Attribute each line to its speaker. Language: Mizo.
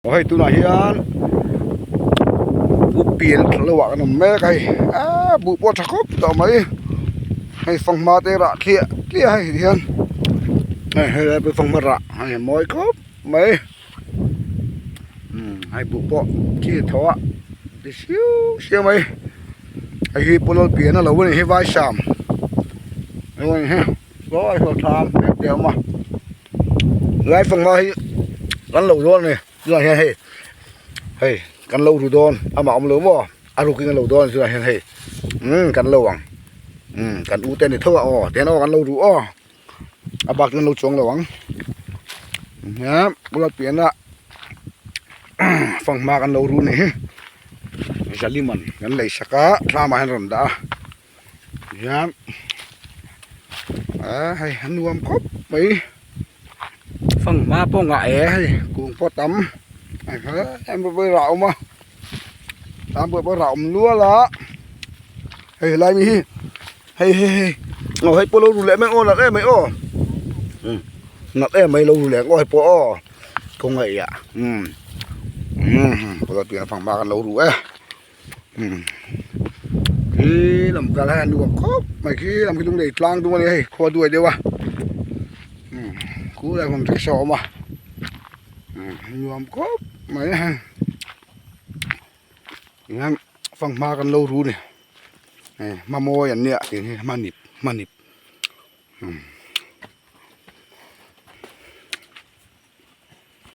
Speaker 1: Hei tunah hian buh pian tha lo ah kan awm mek a hei aaa buh pawh a tha khawp tawh mai hei fanghma te rah thliah thliah a hei hian hei helai pawh fanghma rah hei a mawi khawp mai umm hei buh pawh khi a tho a ti siu siau mai hei hi pu Lalpiana lo a ni hi vaisam lo a ni hi saw a thlam te a awm a. Lai fanghma hi kan lo dawn a ni tunah hian hei hei kan lo ru dawn amah awm lo maw a rukin a lo dawn tunah hian hei umm kan lo ang umm kan u te a ni tho a aw tihian aw kan lo ru aw a bak chu an lo chuang lo ang hian bula piahna fanghma kan lo ru a nih hi zaliman kan lei sak a thlamah hian a rawn dah a. Hian ah hei a nuam khawp mai fanghma pawh ngah e hei kung pawh tam em pawh rah a awm a tam pawh pawh rah a awm nual a hei helai mi hi hei hei hei aw hei pawh lo ru leh mai aw nalh em mai aw umm nalh em mai lo ru leh ang aw hei pawh aw khawngaih ah umm umm fanghma kan lo ru e. Khi lam kal hian nuam khawp mai khi lam khi lunglei tlang dung a ni a hei khua duai deuh a khu lai hmun rickshaw a awm a nuam khawp mai a hei tihian fanghma kan lo ru a ni hei hma mawi an nia tih hi hmanip hmanip.